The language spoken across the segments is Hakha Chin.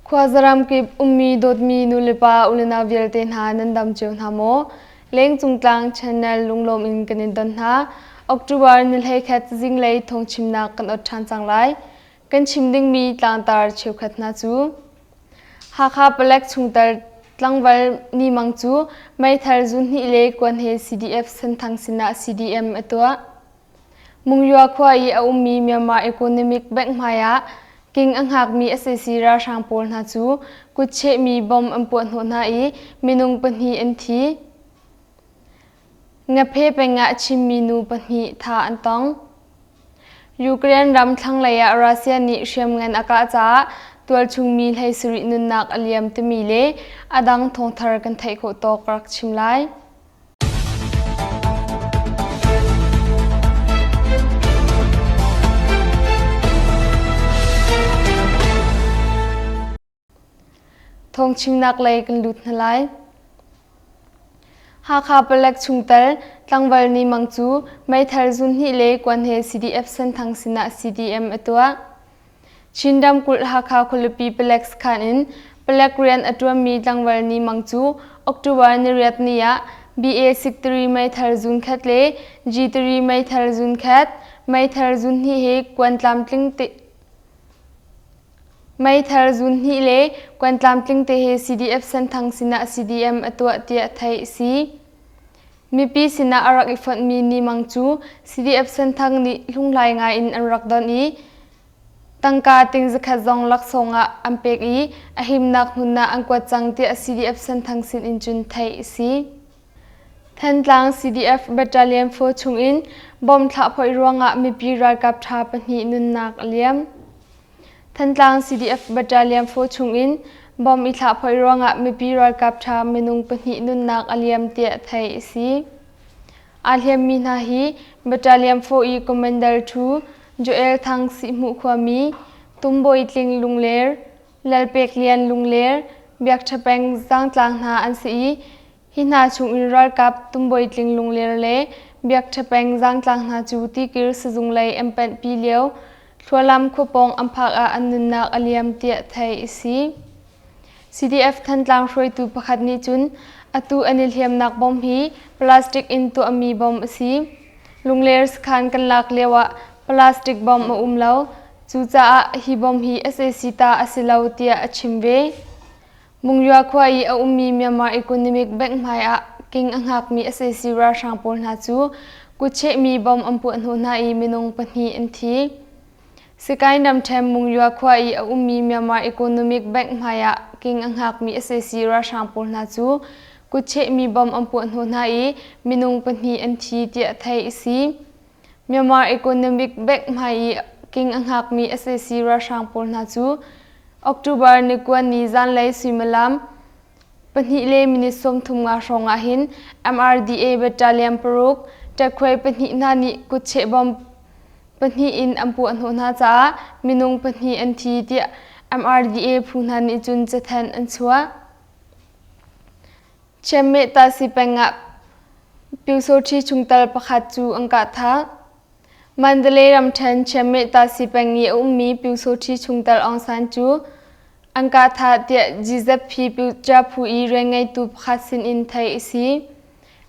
Khuazaram kip ummi dawtmi nulepa unau vialte hna nan dam cio hna maw? Lengcung tlang channel lunglawm in kan in don hna. October ni 11 zinglei thawngchimnak kan ot ṭhan cang lai. Kan chim dingmi tlangtar cheukhat hna cu Hakha palek chungtel tlangval Ni Mang cu meithal zunhnih le kuan he CDF Senthang sinah CDM a tuah. Mungyua khua i a ummi Myanmar Economic Bank hmai ah king a hngakmi sac ralhrang pawl hna cu kutchehmi bomb an puahhnawh hna i minung pahnih an thi. Ngaphe peng ah Chinmi nu pahnih thah an tong. Ukraine ram thlanglei ah Russia nih hriamngan a kah caah tualchung mi 17 nunnak a liam timi le a dang thawngthar kan theih khawh tawk rak chim lai. Thawngchimnak lei kan lut hna lai. Hakha palek chungtel tlangval Ni Mang cu meithal zunhnih le kuan he CDF Senthang sinah CDM a tuah. Chin ramkulh Hakha khualipi palek sakhan in palek rian a ṭuanmi tlangval Ni Mang cu October niriat ni ah BA 63 meithal zun khat le G3 meithal zun khat, meithal zunhnih he kuan tlamtling Meithal zunhnih le kuan tlamtling te he CDF Senthang sinah CDM a tuah tiah theih a si. Mipi sinah a rak i fonhmi Ni Mang cu CDF Senthang nih hlunghlai ngai in an rak don i tangka ting zakhat zong laksawng ah an pek i a himnak hmun ah an kuat cang tiah CDF Senthang sin in cun theih a si. Thantlang CDF Battalion 4 chungin bomb thlahphoih ruangah mipi ralkap ṭha pahnih nunnak a liam. Thantlang CDF Battalion 4 chungin bomb i thlahphoih ruangah mipi ralkap ṭha minung pahnih nunnak a liam tiah theih a si. Aa hliammi hna hi Battalion 4 i Commander Thu Joel Thang Sihhmuh khuami Tumbawi Tling Lungler, Lalpek Lian Lungler, Biak Ṭha Peng Zaangtlang hna an si i Hi hna chungin ralkap Tumbawi Tling Lungler le Biak Ṭha Peng Zaangtlang hna cu Tikir sizung lei an panhpi lio Thlualam khua pawng an phak ah an nunnak a liam tiah theih a si. CDF Thantlang hruaitu pakhat nih cun atu an i hliamnak bom hi plastic in tuahmi bom a si. Lungler sakhan kan lak lio ah plastic bom a um lo. Cucaah hi bom hi sac ta a si lo tiah a chim ve. Mungyua khua i a ummi Myanmar Economic Bank hmai ah king a hngakmi sac ralhrang pawl hna cu kutchehmi bomb an puahhnawh hna i minung pahnih an thi. Sikaing ramṭhen Mungyua khua i a ummi Myanmar Economic Bank hmai ah king a hngakmi sac ralhrang pawl hna cu kutchehmi bomb an puahhnawh hna i minung pahnih an thi tiah theih a si. Myanmar Economic Bank hmai i king a hngakmi sac ralhrang pawl hna cu October ni kuan ni zanlei suimilam pahnih le minute 35 hrawng ah hin MRDA battalion paruk ṭekhuai pahnih hna nih kutcheh bomb pahnih in an puahhnawh hna caah minung pahnih an thi tiah MRDA phu hna nih cun cathanh an chuah. Chianmeh Tasi peng ah Pyusawṭhi chungtel pakhat cu an kah thah. Mandalay ramṭhen Chianmeh Tasi peng i a ummi Pyusawṭhi chungtel Aung San cu an kah thah tiah GZP Pyucha phu i rianngeitu pakhat sinin theih a si.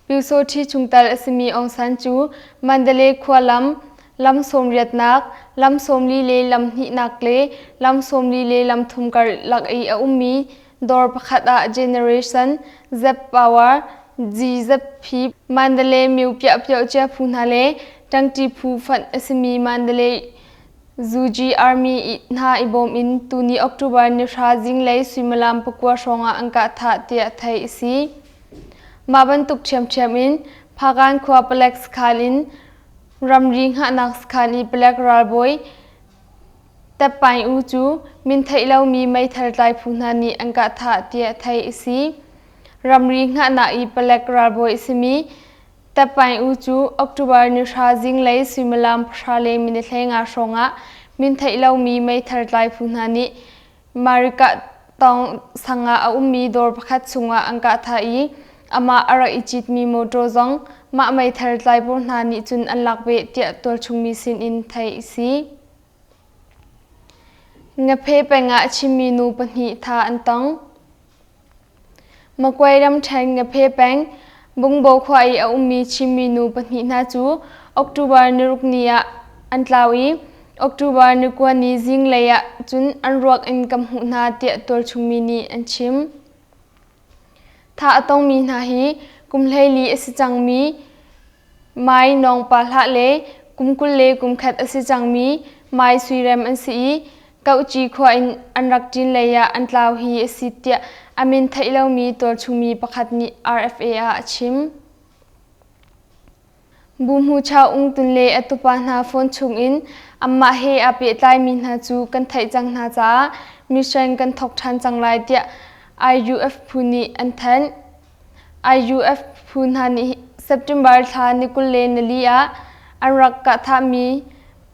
Pyusawṭhi chungtel a simi Aung San cu Mandalay khua lam, lam sawmriatnak, lam sawmli le lam hnihnak le lam sawmli le lam thum karlak i a ummi Dawr pakhat ah Generation Z Power, GZP, Mandalay Myo Piah Piah Cia phu hna le ṭangṭi phu fonh a simi Mandalay Zuji Army hna i bawm in tuni October ni hra zinglei suimilam pakua hrawngah an kah thah tiah theih a si. Mah bantuk ṭhiamṭhiam in Phagan khua palek sakhan in ramri hngahnak sakhan i palek ralbawi Teppaing U cu min theih lomi meithal tlai phu hna nih an kah thah tiah theih a si. Ramri hngahnak i palek ralbawi a simi Teppaing U cu October ni hra zinglei suimilam pahra le minute 15 hrawngah min theih lomi meithal tlai phu hna nih Marika tawng sang ah a ummi dawr pakhat chungah an kah thah i amah a rak i citmi motor zong mah meithal tlai pawl hna nih cun an lak beh tiah tualchungmi sinin theih a si. Ngaphe peng ah Chinmi nu pahnih tha an tong. Magway ramṭhen Ngaphe peng Bungbo khua i a ummi Chinmi nu pahnih hna cu October niruk ni ah an tlau i October ni kua ni zinglei ah cun an ruak in kan hmuh hna tiah tualchungmi nih an chim. Thah a tongmi hna hi kum 14 a si cangmi Mai Nawng Pa Hlah le kum 20 le kum khat a si cangmi Mai Sui Rem an si i Kauhci khua in an rak ṭin lei ah an tlau hi a si tiah a min theih lomi tualchungmi pakhat nih RFA ah a chim. Buhmu Chau Ung Tun le a tupa hna phone chungin anmah he aa pehtlaimi hna cu kan theih cang hna caah mission kan thawk ṭhan cang lai tiah IUF phu nih an thanh. IUF phu hna nih September thla ni 24 ah an rak kahthahmi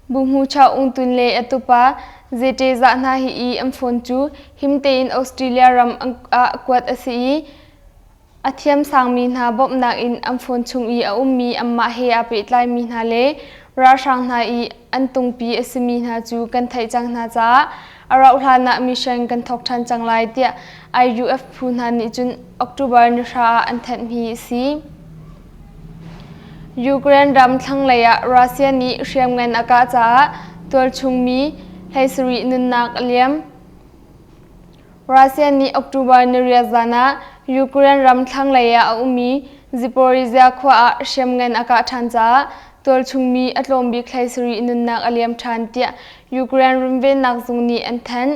Buhmu Chau Ung Tun le a tupa Zete Zah hna hi i an phone cu him tein Australia ram ah kuat a si i A thiamsangmi hna bawmhnak in an phone chung i a ummi anmah he aa pehtlaimi hna le ralhrang hna i an tungpi a simi hna cu kan theih cang hna caah a rauhhlan ah mission kan thawk ṭhan cang lai tiah IUF phu hna nih cun October ni hra ah an thanh hi a si. Ukraine ram thlanglei ah Russia nih hriamngan a kah caah tualchung mi 17 nunnak a liam. Russia nih October niriat zan ah Ukraine ram thlanglei ah a ummi Zaporizhzhia khua ah hriamngan a kah ṭhan caah tualchung mi a tlawm bik 17 nunnak a liam ṭhan tiah Ukraine runvennak zung nih an thanh.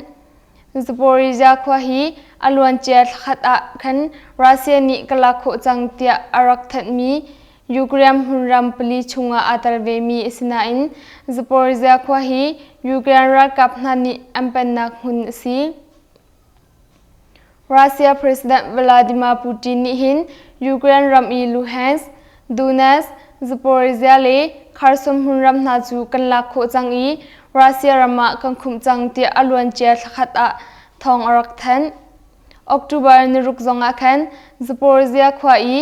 Zaporizhzhia khua hi a luancia thlakhat ah khan Russia nih ka lak khawh cang tiah a rak thanhmi Ukraine hmunram pali chungah aa tel vemi a si nain Zaporizhzhia khua hi Ukraine ralkap hna nih an pennak hmun a si. Russia President Vladimir Putin nih hin Ukraine ram i Luhansk, Donetsk, Zaporizhzhia le Kherson hmunram hna cu kan lak khawh cang i Russia ram ah kan khumh cang tiah a luancia thlakhat ah thawng a rak thanh. October niruk zongah khan Zaporizhzhia khua i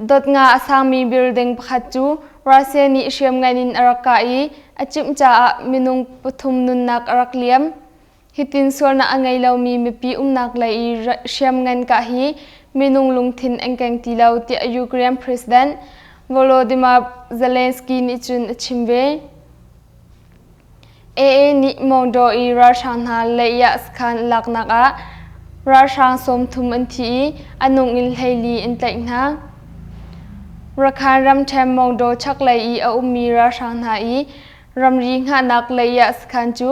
Dot nga a sangmi building pakhat cu Russia nih hriamngan in a rak kah i a cimh caah minung pathum nunnak a rak liam. Hitin sualnak a ngei lomi mipi umnak lei i hriamngan kah hi minung lungthin an keng ti lo tiah Ukraine President Volodymyr Zelensky nih cun a chim ve. AA nih Maungdaw i ralhrang hna leiah sakhan laknak ah ralhrang 30 an thi i a nung in 14 an tlaih hna. Rakhine ramṭhen Maungdaw chaklei i a ummi ralhrang hna i ramri hngahnak leiah sakhan cu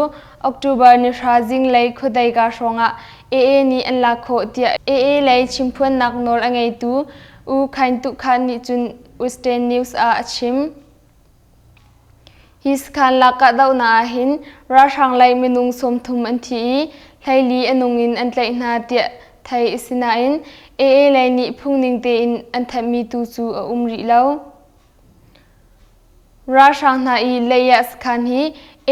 October ni hra zinglei khuadei hrawngah AA nih an lak khawh tiah AA lei chimphuannak nawl a ngeitu U Khaing Tuh Khan nih cun Western News ah a chim. Hi sakhan lak kahdohnak ahhin ralhrang lei minung 30 an thi i 14 a nung in an tlaih hna tiah theih a si nain AA lei nih phungning tein an thanhmi tu cu a um rih lo. Ralhrang hna i leiah sakhan hi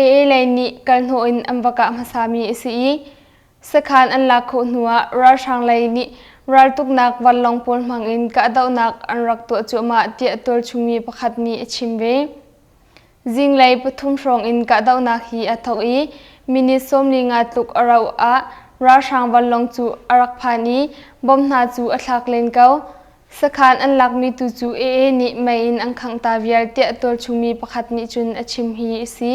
AA lei nih kalhnawh in an va kah hmasami a si i Sakhan an lak khawh hnuah ralhrang lei nih raltuknak vanlawng pawl hmangin kahdohnak an rak tuah cuahmah tiah tualchungmi pakhat nih a chim ve. Zinglei pathum hrawng in kahdohnak hi aa thawk i minute 45 tluk a rauh ah ralhrang vanlawng cu a rak phan i bom hna cu a thlak len ko. Sakhan an lakmi tu cu AA nih mei in an khangh ta vial tiah tualchungmi pakhat nih cun a chim hi a si.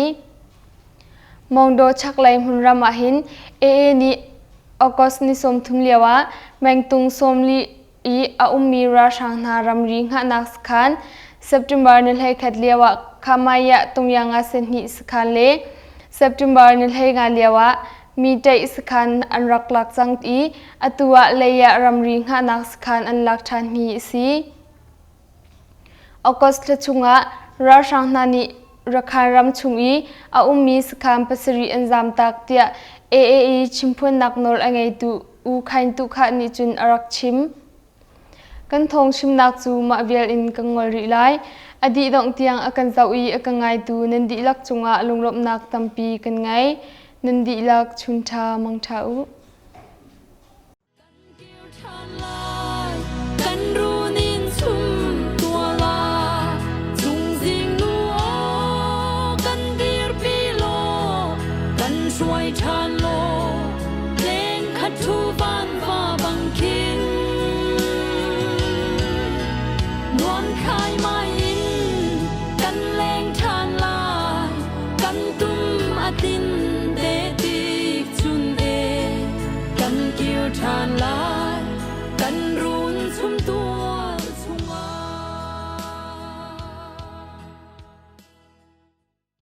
Maungdaw chaklei hmunram ah hin AA nih August ni 30 lio ah mengtung 40 i a ummi ralhrang hna ramri hngahnak sakhan September ni 11 lio ah Khamaya Tungyanga sehnih sakhan le September ni 15 lio ah Miteih sakhan an rak lak cang i atu ah leiah ramri hngahnak sakhan an lak ṭhan hi a si. August thla chungah ralhrang hna nih Rakhine ram chung i a ummi sakhan pasarih an zamtak tiah AAE chimphuannak nawl a ngeitu U Khaing Tuh Khah nih cun a rak chim. Kan thawng chimnak cu mah vial in kan ngol rih lai. A dih dongh tiang a kan zoh i a kan ngaitu nan dihlak cungah lunglawmhnak tampi kan ngei. Nan dihlak chun ṭha mang ṭha u. Kan run in chum tua la Chungzing nu aw kan dirpi law kan hruai ṭhan. ṭhan law leng khat ṭhu van va bang khin nuam khai mai in kan leng ṭhan lai kan tum a tin te tik chun e kan kir ṭhan lai.